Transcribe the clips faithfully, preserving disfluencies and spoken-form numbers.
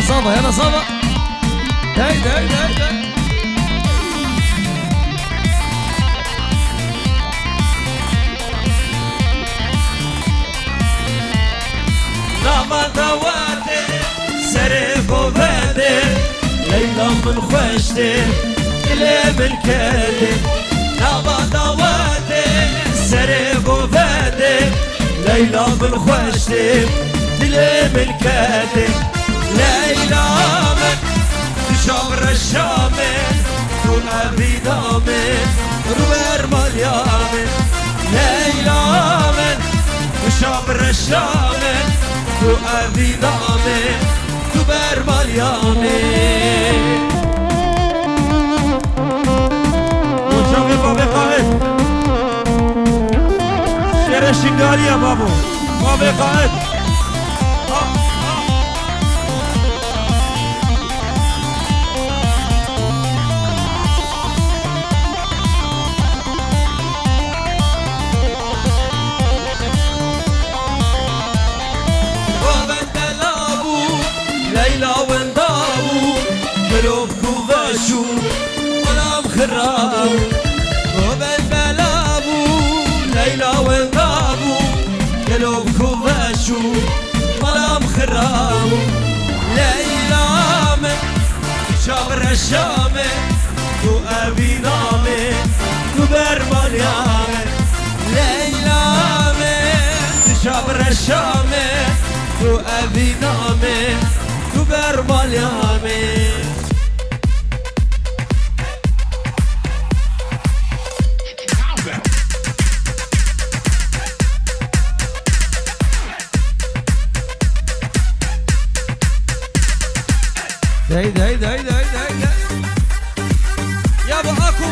Sava, yala sava. Hey, hey, hey, hey. Nava dawatê, serê govedê, Leyla min xweş tê, dilê min kedê. Nava dawatê, serê govedê, Leyla min xweş tê, dilê min kedê. Leyla min, tu şav reşa min, tu evîna min, rûber maliya min. Leyla min, tu şav reşa min, tu evîna min, tu ber maliya min. Hocam ve Bavê Qaid. Şêre Şingaliya babo. Bavê Qaid. Leyla wenda bû, mirov ku veş û, xulam xirab bû. Goven bela bû, Leyla wenda bû, gelo ku veş û, xulam xirab bû. Leyla min, çav reşa min, tu evîna min, tu bermaliya min. Leyla min, tu çav reşa min, tu evîna min, tu bermaliya min. Dey, dey, dey, dey, dey, dey. Ya bu aku,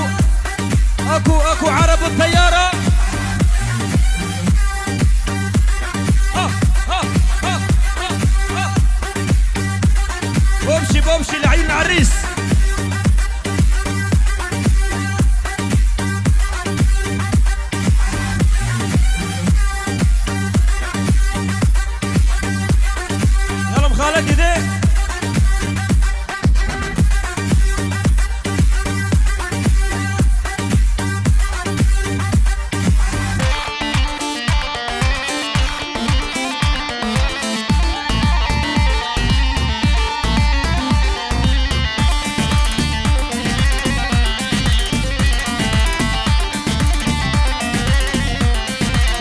aku, aku Arap teyara. Ha, ha, ha, ha, ha. Bomşi, bomşi, la'in aris. Yalım xalet idi.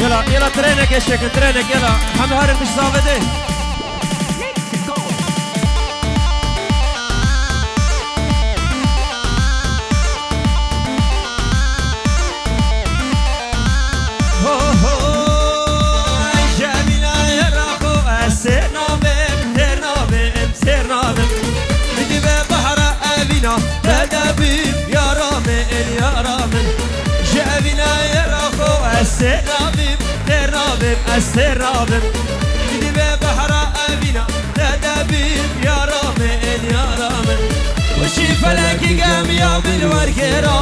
Yela, yela, trenek eşek, trenek, yela. Hemî herin pişt zavê de. Ho, ho, Cemîla yera xo, ez sêr nabim, sêr nabim, sêr nabim. Min dî ve behra evîna, te de bî, yara min, yara min. Ji evîna yera xo, ez sêr nabim, sêr nabim, ez sêr nabim. Min dî ve behra evîna, te de bî, yara min, yara min. Wişî felekî gemiya min wergêra.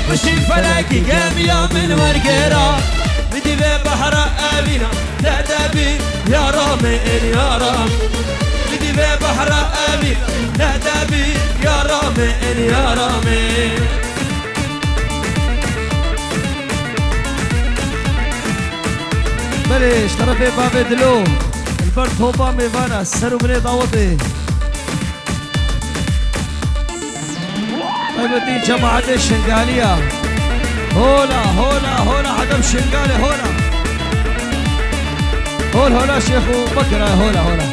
Wişî felekî gemiya min wergêra. Min dî ve behra evîna, te de bî, yara min, yara min. Min dî ve behra evîna, te de bî, yara min, yara min. Belê, ji terefê bavê Dilo, li ber topa mêvana, ser û binê dawetê. Taybetî cemaetê Şingaliya. Hola, hola, hola, hedef Şingalê, hola. Hol, hola, Şêx û Bekir, hola, hola.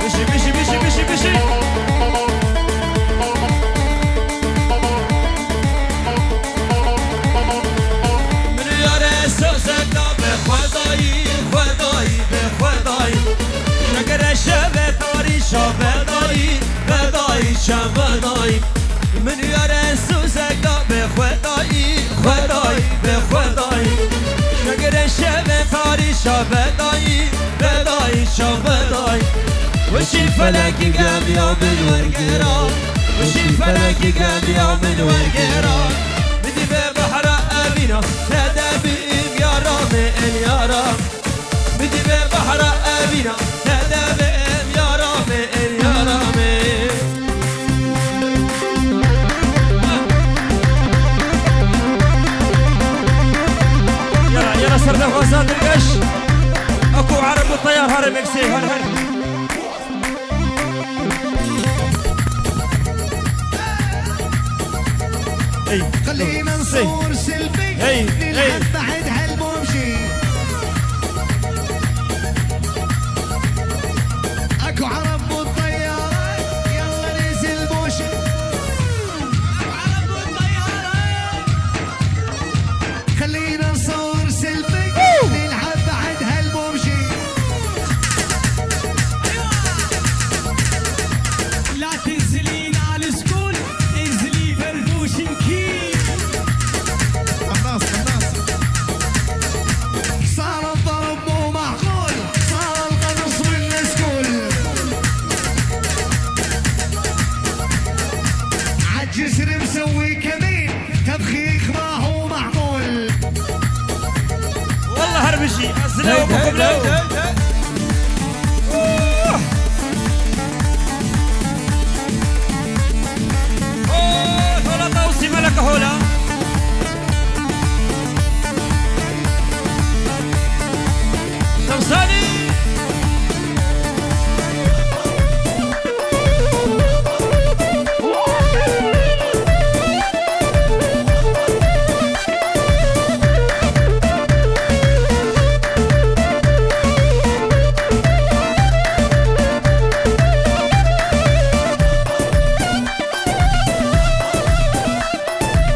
Bişî, bişî, bişî, bişî, bişî. Min yare sozeka be xwedayî, xwedayî, be xwedayî. Şekere şeve tarî şa vedayî, vedayî, şa vedayî. Min yare sozeka be xwedayî, xwedayî, be xwedayî. Şekere şeve tarî şa vedayî, vedayî, şa vedayî. Wişî felekî gemiya min wergera. Wişî felekî gemiya min wergera. Min dî Nedebim yaramê el yaram. Bidî ve bahra evîna. Nedebim yaramê el yaramê. Yala, yala, serdexwazan dilgeş. Eku Ereb û teyar here meksê, her, her. Ey, خلينا ey. نصور سيلفي. Ey, ey. نلعب بعد هالمومشي. اكو عرب بالطيارة، يلا ننزل موشي. خلينا نصور سيلفي، نلعب بعد هالمومشي. لا تنزلين على السكول، انزلي فرفوشنكي. خلاص، خلاص. صار الضرب مو معقول، صار القنص والنسكول. عالجسر مسوي كمين، تبخيخ ما هو معقول. والله هربشي، الزلاوة هيدا، بكم هيدا، لو. هيدا، هيدا. أوه. أوه، هولا طاوسي ملك هولا. طمساني.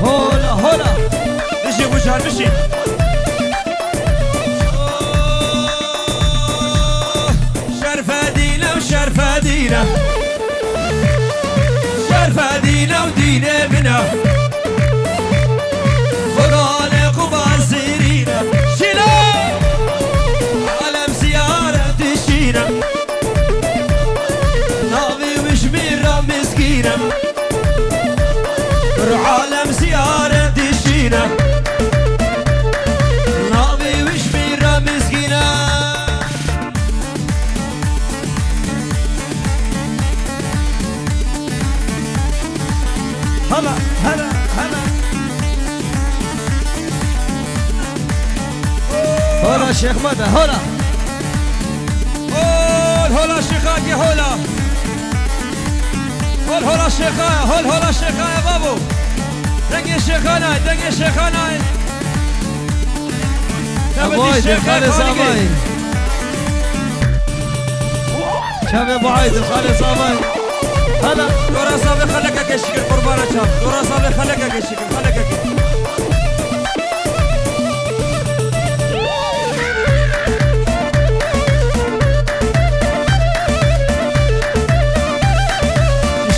Hola, hola. Bişî, Gucar, bişî. Şerfedîne û şerfedîne. Şerfedîne û dînê min e. Xudanê xwe bazirîne. Şîla! Alem ziyaret dişîne. Navê wî ji min re mizgîn e. Pir alem ziyaret dişîne. Navê wî ji min re mizgîn e. Hala, hala, hala. Hola Şêx Mete, hola. Hol, hola Şêxakê, hola. Hol, hola Şêxa, hol, hola Şêxa ye babo. Dengê Şêxan e, dengê Şêxan e. Çavê Ebay, Şêxê Dilxalê Xalîgê. Zavay. Çavê Buay, Dilxalê Zavay. Hala. Dora zavê xelekeke şikir, qurbana çav. Dora zavê xelekeke şikir, xelekeke.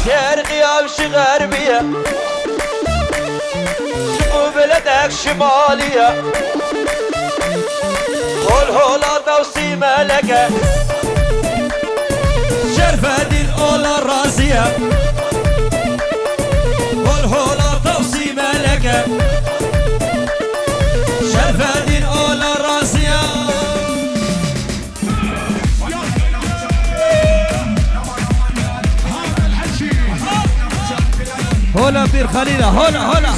Şerqiya û şi xerbiye. Ji bo beledek şimaliye. Hol hola Tewsî meleke. Şerfedîn ola raziye. Hol hola Tewsî meleke. Şerfedîn ola raziye. Hola Pîr Xelîla, hola, hola.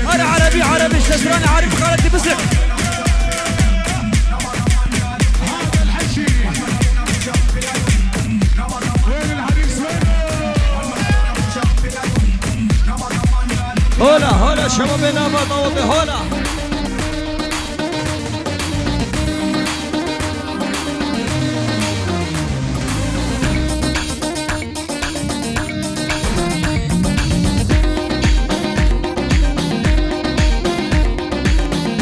هذا عربي، عربي، شسراني، عارف خالتي بزك. هولا، هولا، شباب النبض، هولا.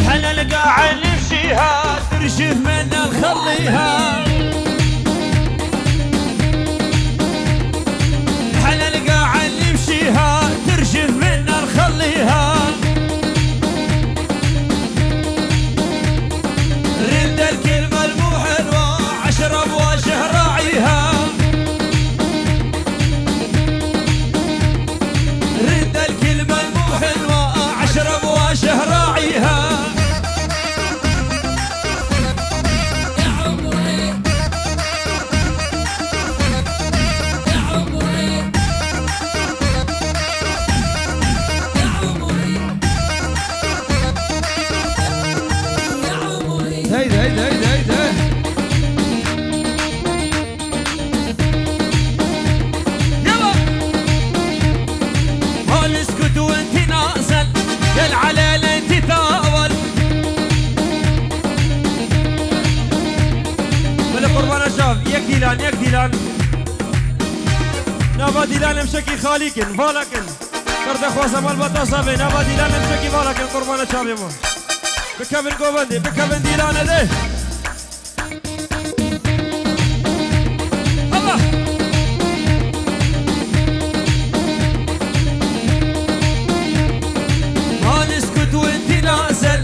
هلا لقاع نمشيها، ترجف منا نخليها. Yek dîlan. Nava dîlan em şekî xalî kin, vala kin. Perde xwaza malbata zavê, nava dîlan em şekî vala kin, qurbana çavê ma. Bikevin govendê, bikevin dîlanê de. Allah! ما نسكت وانت نازل،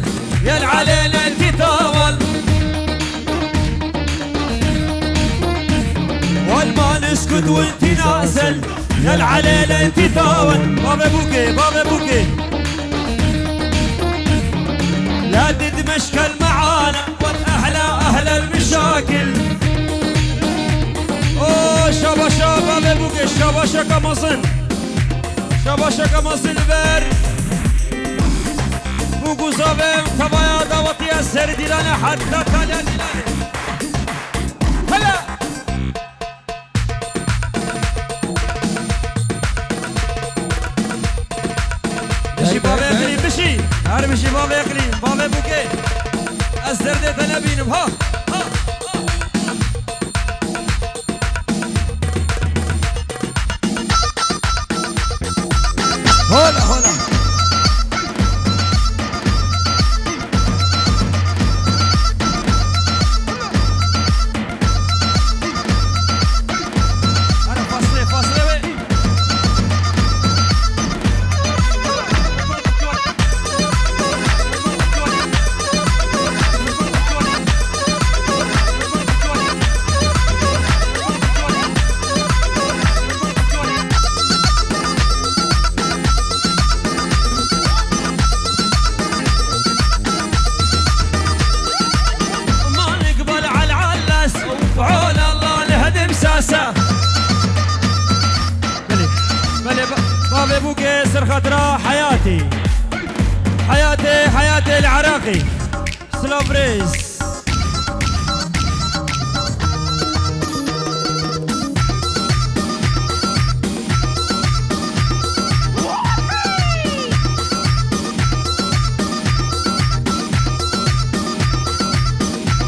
يا العليل انت طاول. والما نسكت وانت نازل، يا العليل انت طاول. بابا بوكي، بابا بوكي. لا تتمشكل معانا، والأحلى أحلى المشاكل. أوه، شابا شابا بوكي، شابا شكا مصن. شابا شكا مصن بر. بوكو زابم، تبايا دعوتي السر ديلانا حتى تاليا ديلانا. هلا. Bişî bavê Eqlîm, bişî. Her bişî bavê Eqlîm, bavê Bûkê. Ez derdê te nebînim, ha, ha, ha. Hola, hola. Ara, fasile, fasile be. ما نقبل على العلس، وعلى الله نهدم ساسة. بلي، بلي، با-، بابي بوكي سر خاطرها حياتي. حياتي، حياتي العراقي. سلافريز.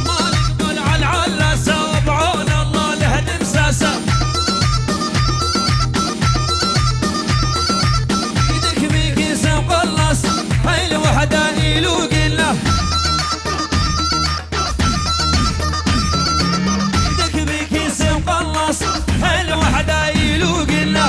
مالك بلع العلة سبعون الله لهدم ساسة. ايدك بيك سوق النص، هاي الوحدة إلو قلنا. ايدك بكيس مقلص، هالوحدة يلوق لنا.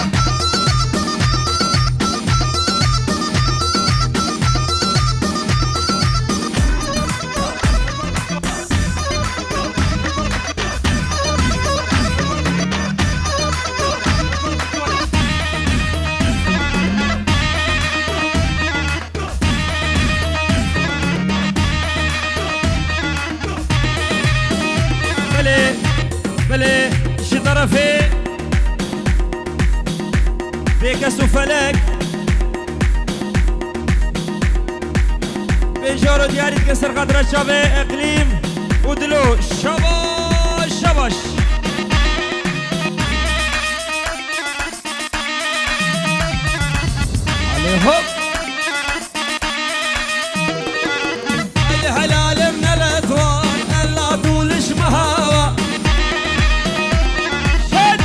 Belê, belê, ji terefê Bêkes û Felek. Bêjaro diyarî dike ser xatira çavê Eqlîm û Dilo. Şabaş, şabaş. Alê hop. Ay helalem nelet wan, ella dûliş mihawa. Şed.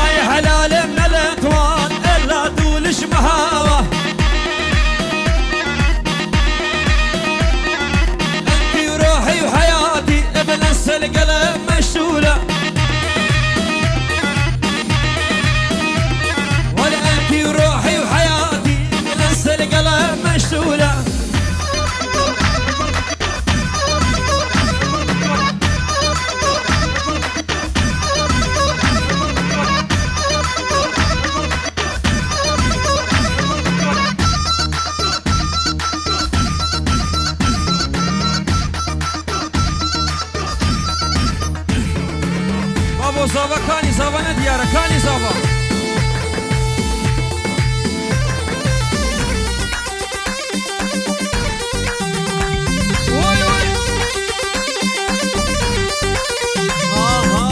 Ay helalem nelet wan, ella dûliş mihawa. Entî ruhî û heyatî, ibn esil gele meşûle. Wele entî ruhî û heyatî, min ser gele meşûle. Babo, zava kanî, zava ne diyar e, kanî zava. Oy, oy. Aha.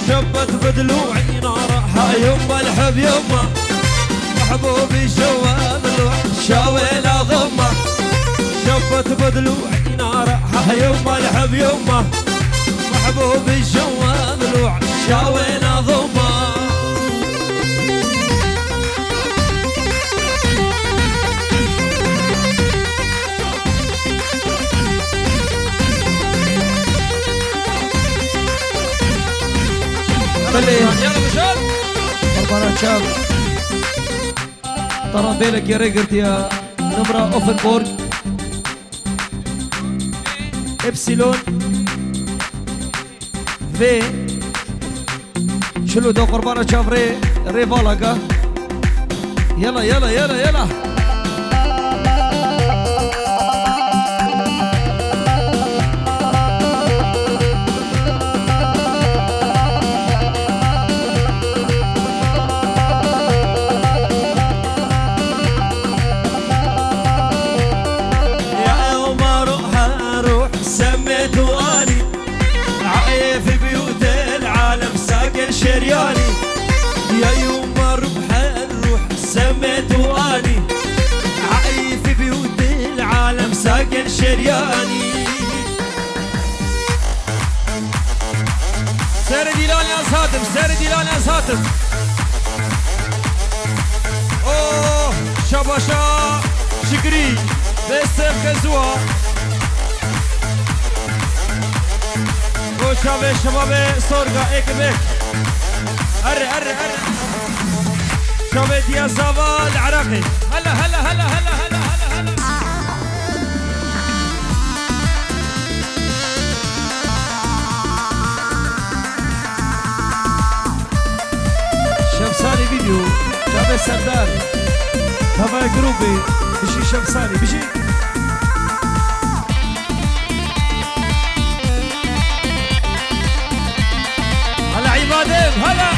شبت بدلوعي نار، ها يما الحب يما. محبوبي شوى ضلوع، شاوي لا غمة. شبت بدلوعي نار، يما الحب يما، محبوب الجوا ضلوع، شاوينا ضمة. بلي. يلا مشان. Qurbana çav. Tarambêlekê rê girtiye. Numra Offenburg. Epsilon. V. Çilo da qurbana çav rê, rê vala ga. Yela, yela, yela, yela. يا عمر حروح سميت واني عايف بيوت العالم ساكن شرياني. يا يما روح الروح سميت واني عايف بيوت العالم ساكن شرياني. Serê Dîlanê ez hatim, serê Dîlanê ez hatim. Oh, şabaşa Şikrî, Bêstem Kezuwa. O çavê şebabê Sorga, êk bi êk. Erre, erre, erre. Çavê diya zava li Iraqê. Hela, hela, hela. Şemsanî video, çavê Serdar. Tavaya grûbê, bijî Şemsanî, bijî. Hala îbadem, hala.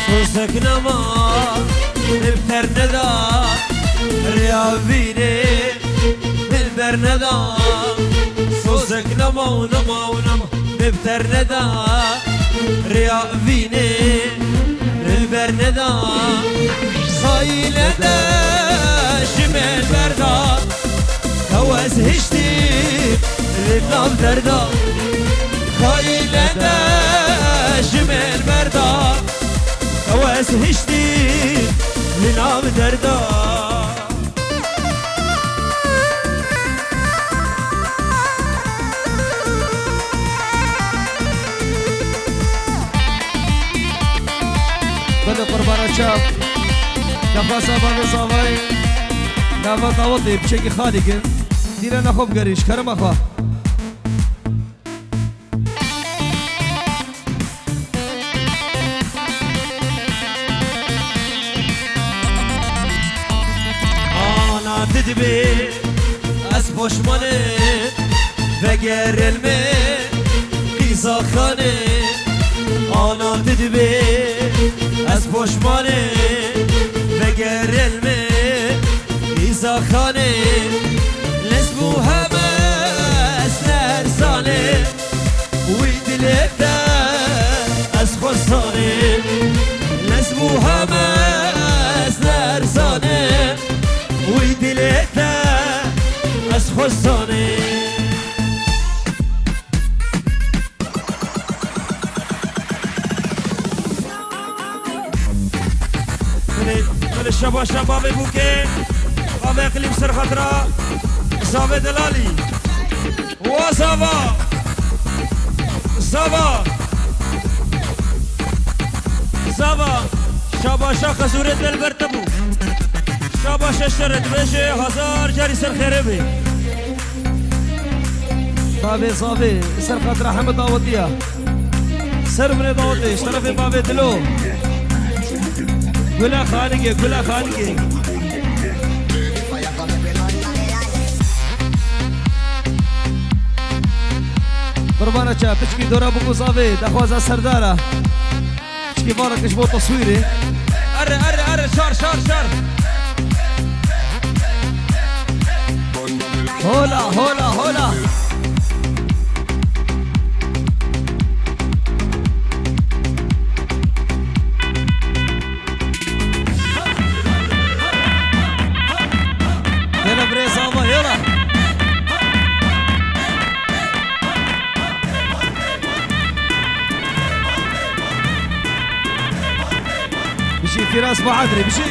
Sosek nema, li ber neda, rêya vînê, li ber neda. Sosek nema û nema û nema, li ber neda, rêya vînê, li ber neda. Xayîle de ji me berda. Ew ez hiştî li nav derda, xayîle de ji min berda. Ew ez hiştî li nav derda. Bide qurbana çav. Daxwaza bavê zavayê. Nava dawetê, piçekî xalî ke. Dîre nexwe bigerî, ji kerema xwe. Ana didibê, ez poşmanê, vegerel me, qîzaxanê. Ana didibê, ez poşmanê, vegerel me, qîzaxanê. Lez bû heme ez nersanê. Wî dilê te ez xwesanê, lez bû heme ez nersanê. Wî dilê te ez xwesanê. Belê, belê, şabaş, şabaş, bavê Bûkê, bavê Eqlîm ser xatira Zavê Delalî. Wa zava! Zava! Zava! Şabaşa xezûrê te li ber te bû. Şabaşa şerê dibêje hazar carî ser xêrê bê. Bavê Zavê, ser xatira hemî dawetiya. Ser binê dawetê, ji terefê bavê Dilo. Gula Xaligê, Gula Xaligê. Qurbana çav, piçkî dora bû ku zavê, daxwaza Serdara. Piçkî vala kişbo taswîrê. Erre, erre, erre, şar, şar, şar. Hola, hola, hola. Hele birêz ama, hele. Firas Bahadirê bijî.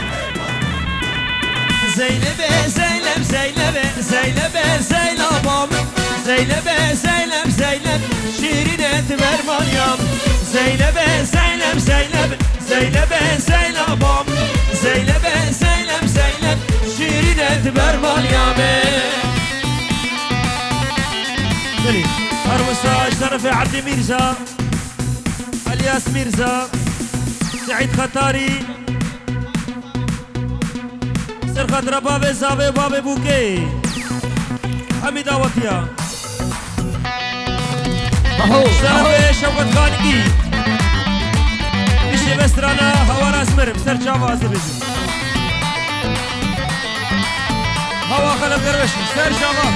Zeynebe, Zeynep, Zeynebe, Zeynebe, Zeynaba min. Zeynebe, Zeynep, Zeynep, şîrîne tu bermaliya min. Zeynebe, Zeynep, Zeynep, Zeynebe, Zeynaba min. Zeynebe, Zeynep, Zeynep, şîrîne tu bermaliya min. Belê, her wisa ji terefê Ebdî Mîrza, Elyas Mîrza, Seîd Xetarî, Ser xatira bavê Zavê û bavê Bûkê. Hemî dawetiya. Aho, Şerefê aho. Şewqet Xanikî. Piştê ve strana Hawara Esmerim. Ser çava ez dibêjim. Hawa Xelef Derweşî. Ser çava.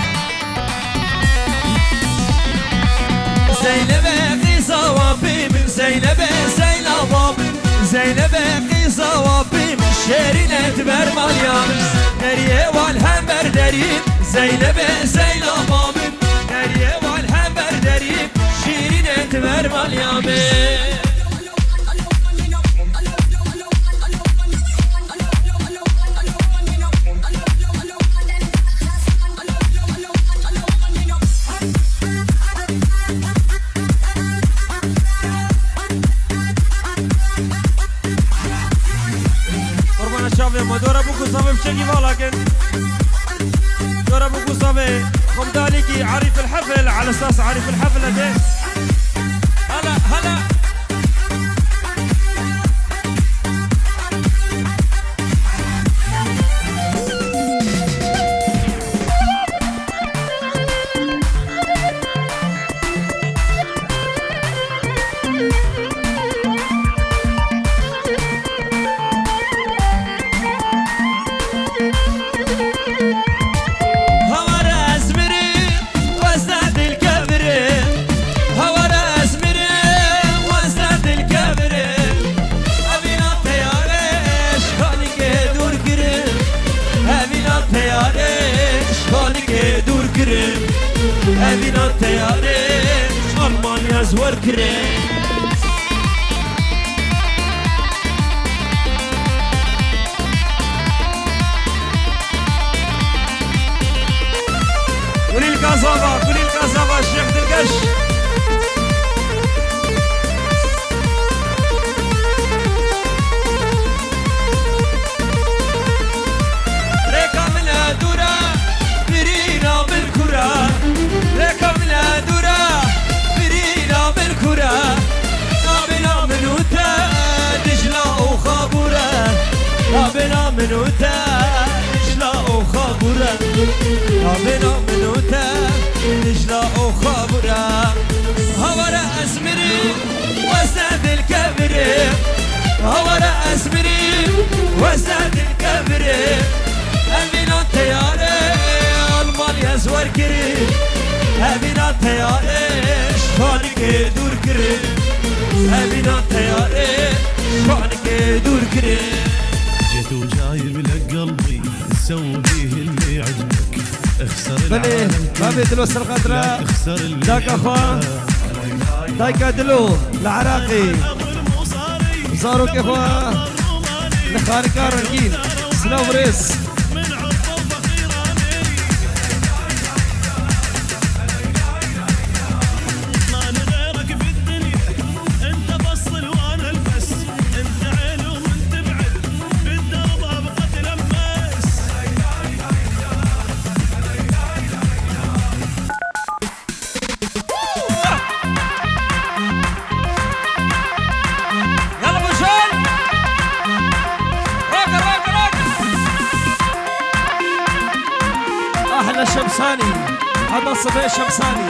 Zeynebe qîza wapê min, Zeynebe Zeynaba min, Zeynebe qîza wapê min, şêrîne tu bermaliya min. Deriyê wal hember derî, Zeynebe Zeynaba min, deriyê wal hember derî, şîrîne tu bermaliya min. Qurbana çavê me, dora bû ku zavê biçekî vala kin. Dora bû ku zavê xwe bida alîkî Arîf el Hefil, ala esas Arîf el Hefil eke. Hala, hala. Hawara ez mirim, wezne dil kevirim. Hawara ez mirim, wezne dil kevirim. Evîna teyare, şanikê dûr kirim. Evîna teyare, şanikê dûr kirim. Evîna teyare, Almanya ez wer kirim. Kulîlka Zava, Kulîlka Zava, Şêx Dilgeş. Rêka min e dûr e, birîna min kûr e. Rêka min e dûr e, birîna min kûr e. Nabêna min û te Dîcla û Xabûr e. Nabêna min û te Dîcla û Xabûr e. Nabêna min û te Dîcla û Xabûr e. Hawara ez mirim, wezne dil kevirim. Hawara ez mirim, wezne dil kevirim. Evîna teyare, Almanya ez wer kirim. Evîna teyare, şanikê dûr kirim. Evîna teyare, şanikê dûr kirim. جيت وجايب لك قلبي، سوي بيه اللي يعجبك. اخسر Belê, العالم كله، bavê dilo ser xatira لا تخسر اللي daka xwe, يحبك. Dayka dilo li Iraqê, zarokê xwe li xanika rengîn, silav û rêz. Yalla bujal. Rock, rock, rock. Ahla Şemsanî. Heta sibê Şemsanî.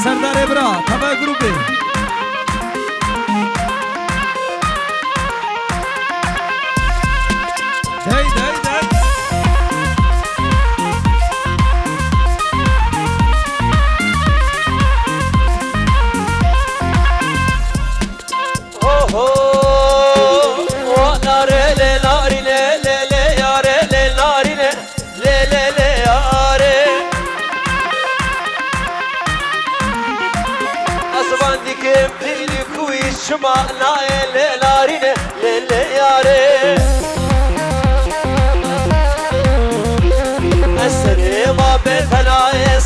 Serdarê bira, tevaya grûbê. Dey, dey, dey. Oho, o nare le narine, le, le, yare le narine, le, le, le, yare. Ez van dikim dili ku îş çima naye le narine, le, le, yare.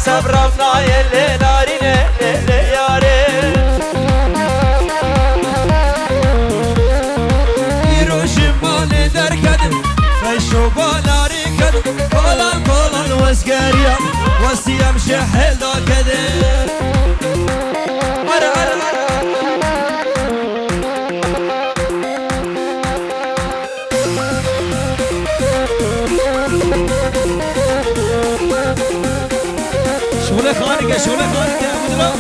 Sebram nayê lê narîne lê lê yarê. Îro ji malê derketim, feşo balarî ketim, kolan kolan wezgeriya, wesiyem ji hêl da kedim. Ara, ara, ara. Şole xanike, şole xanike, Abdullah.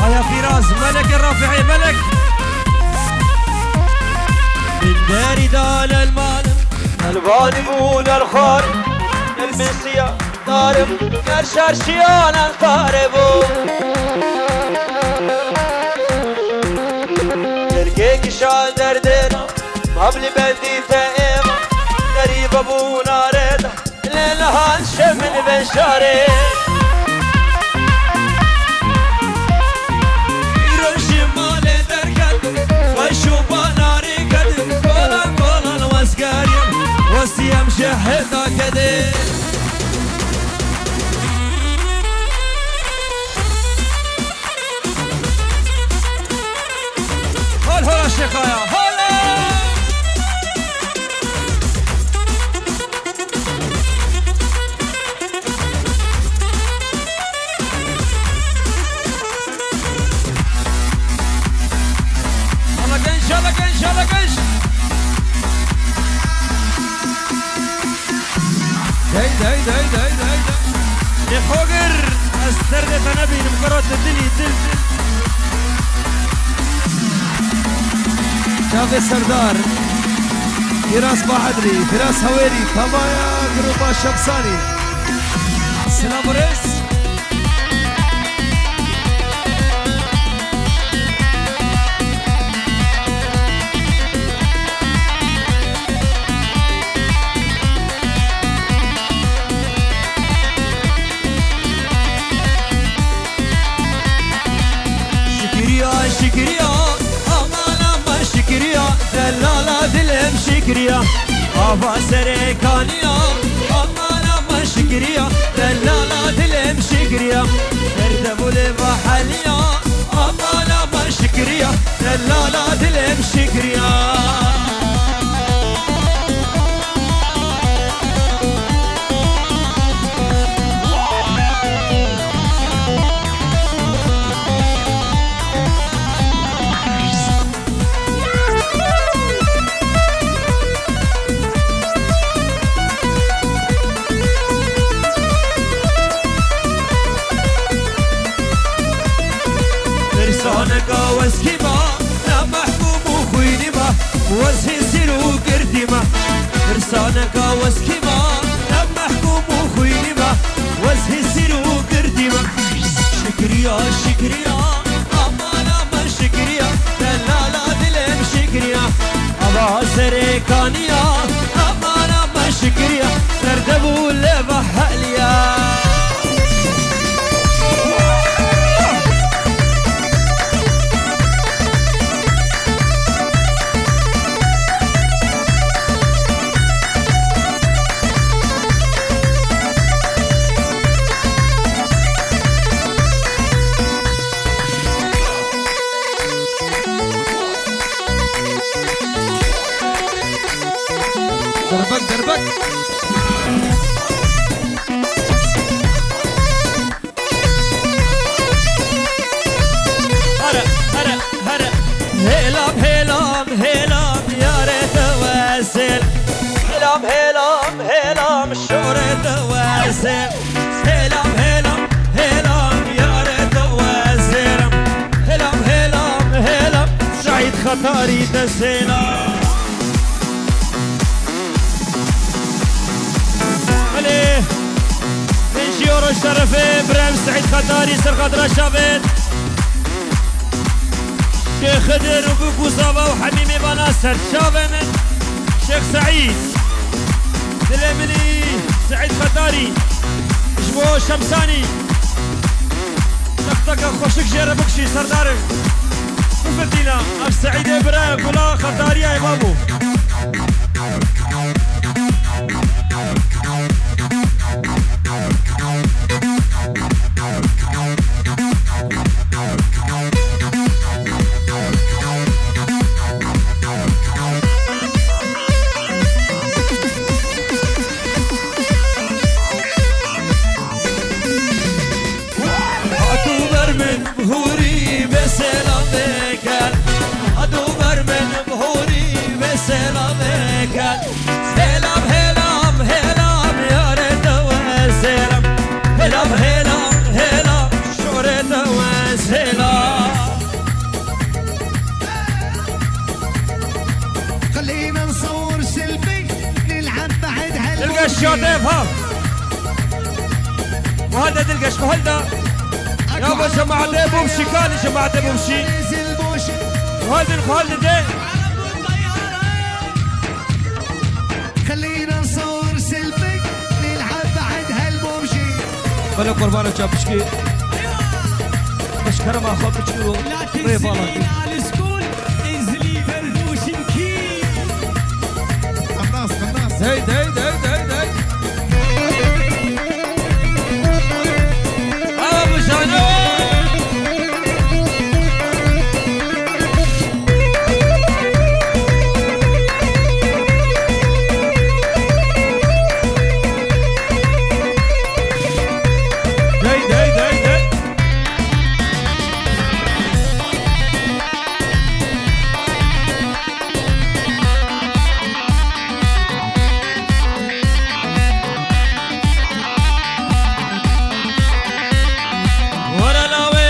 Aya Firaz, Melek Rafi'i, Melek. Min derî da lel malim. Elvanî bû, lel xar, lel misiya. Darim ger şerşiyan el tarê bû. Gelgê kişa derdê da, mabli bendî te êva. Derî vebû narê da, lê nihan şev min vê şarê. Îro ji malê derket, xweş û balarî ket, kolan kolan wezgeriyem, wesiyem ji hêl da kedê. Hol hola Şêxaya, hola! Hala genç, hala genç, hala genç! Dey, dey, dey, dey, dey, dey. Ê xogir, ez derdê te nebînim, kuro tu dilî, dil, dil. Çavê Serdar, Firas Bahedrî, Firas Hewêrî, tavaya grupa Şemsanî. Silav û rêz. Şikriya, şikriya, aman, aman, şikriya, delala dilem şikriya, ava serê kaniya, aman, aman, şikriya, delala dilem şikriya, derdevulê vaheliya, aman, aman, şikriya, delala dilem şikriya. Tirsaneka wezkî ma, ne mehkûm û xwînî ma, wezhê sîr û girdî ma. Tirsaneka wezkî ma, ne mehkûm û xwînî ma, wezhê sîr û girdî ma. Şikriya, şikriya, aman, aman, şikriya, delala dilem şikriya. Ava serê kaniya, aman, aman, şikriya, serdevû leva heliya. Derbek, derbek. Here, here, here. Hêlam, hêlam, hêlam, yarê te wesêl. Hêlam, hêlam, hêlam, şorê te wesêl. Hêlam, hêlam, hêlam, yarê te wesêl. Hêlam, hêlam, hêlam, Seîd Xetarî te sêla. Belê. Pêncî euro şerefê birem Seîd Xetarî ser xatira çavên Şêx Xidir û Bûk û Zava û hemî mêvana ser çavê min. Şêx Seîd. Dilê min î Seîd Xetarî. Ji bo Şemsanî. Teqteka xweşik jê re bikişî, serdarê. Fitîna, ev Seîdê bira gula Xetariyayê babo. Hato ber min bihurî ve selam veke. Hato ber min bihurî ve selam veke. Selam, helam, helam, yare te we selam. Helam, helam, helam, şore te we selam. خلينا نصور سيلفي، نلعب بعد هالموجة. Dilgeş ya dev ha. Muhalde Dilgeş, muhalde. Ya bu cemaate bu bir şey, kali cemaate bu bir şey. Muhalde, muhalde de. خلينا نصور سيلفي، نلعب بعد هالموجة. Bele qurbana çapışkî. Baş kerema xwe piçkî û rê bala. Qennas, qennas. Dey, dey, dey, dey, dey. Bravo, Jano! Dey, dey, dey, dey. Were lawê.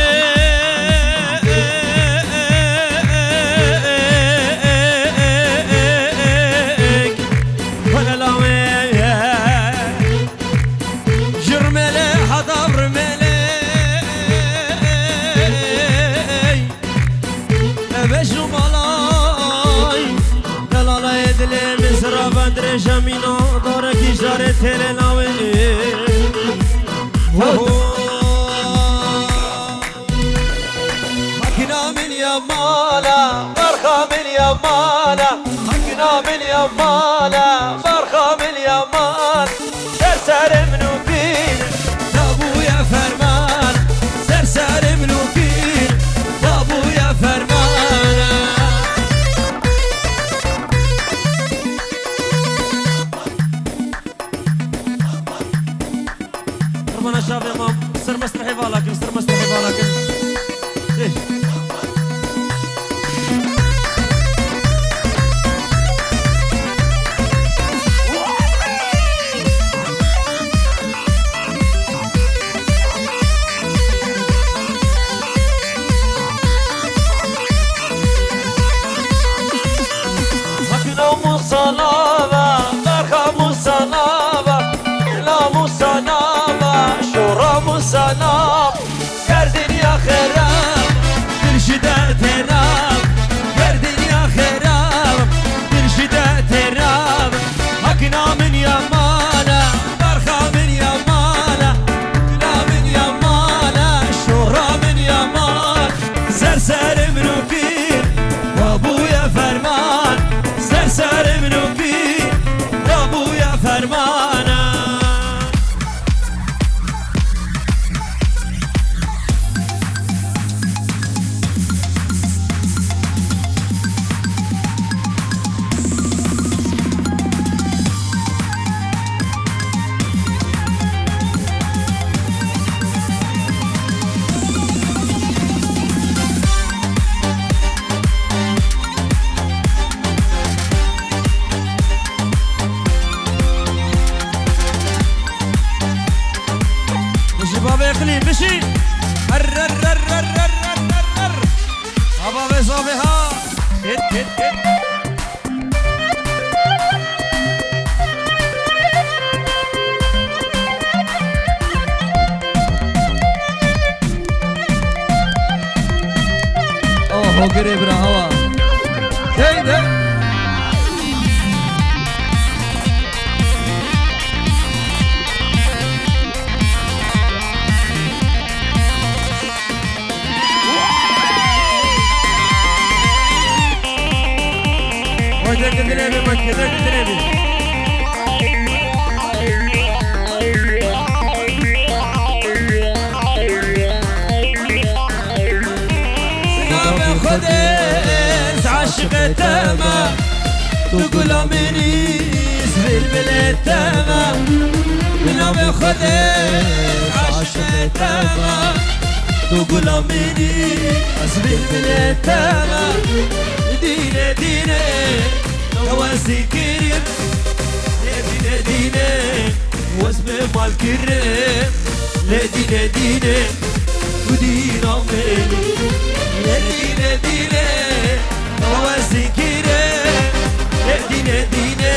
Were lawê. Ji Rûmelê heta Rûmelê. Eve ji malay, delalayê dilê min ziraven dirêja mîna, darekî jarê têlê lawê. Ho, ho. Hakina min ya mala, barxa min ya mala, hakina min ya mala, barxa min ya mala. Ser serê min û pîr, dabûye ferman. Ser serê min û pîr, dabûye ferman. Qurbana şavê mam, ser mesrehê vala kin, ser mesrehê vala kin. Ê. Hakna Musa nava, barxa Musa nava, la Musa nava, şora Musa nava. Ger dinya xerab, dil ji derdê nab. Ger dinya xerab, dil ji derdê nab. Hakna min ya mala, barxa min ya mala, dila min ya mala, şora min ya mala. Ser serê min û kî, wa bûye ferman. Ser serê min û kî, wa bûye fermana. Bijî bavê Eqilî, bijî. Her, her, her. Ha bavê zavê ha. Hit, hit, hit. Awa hogirê bira, awa. Hey de. Gece bitireyim. Navê Xwedê ez aşiqê te me, tu gula min î, ez bilbilê te me. Bi navê Xwedê ez aşiqê te me, tu gula min î, ez bilbilê te me. Dîne dîne Wezî kirim, lê dîne dîne wez bi mal kirim, lê dîne dîne tu dîna min î. Lê dîne dîne wezî kirim, lê dîne dîne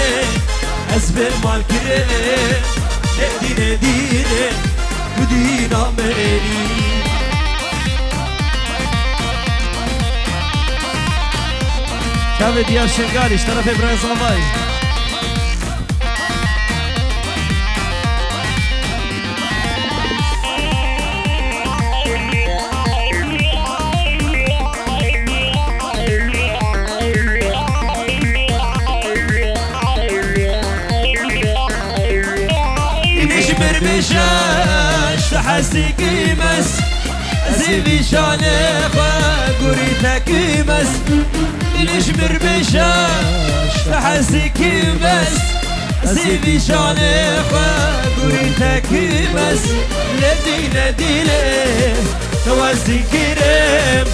ez bi mal kirim, lê dîne dîne tu dîna min î. Çavê Diyar Şingalî, ji terefê Birêz Avayî. Ji mir bêje, ji te hezî kim ez, ez ê vî şanê xwe gurî te kim ez. Dilê ji mir bêje, ji te hezî kim ez, ez ê vî şanê xwe gurî te kim ez. Lê dîne dîne, te wezî kirim,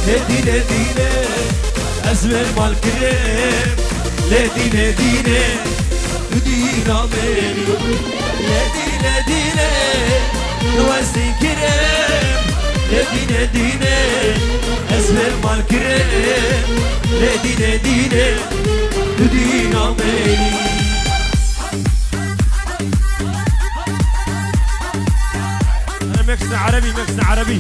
lê dîne dîne, ez wê mal kirim, lê dîne dîne, tu dîna min î. Lê dîne dîne, tu wezî kirim, lê dîne dîne, ez wê mal kirim, lê dîne dîne, tu dîna min î. Meksin Erebî, meksin Erebî.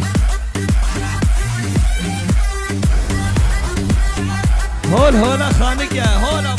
Hol hola xanik e, hola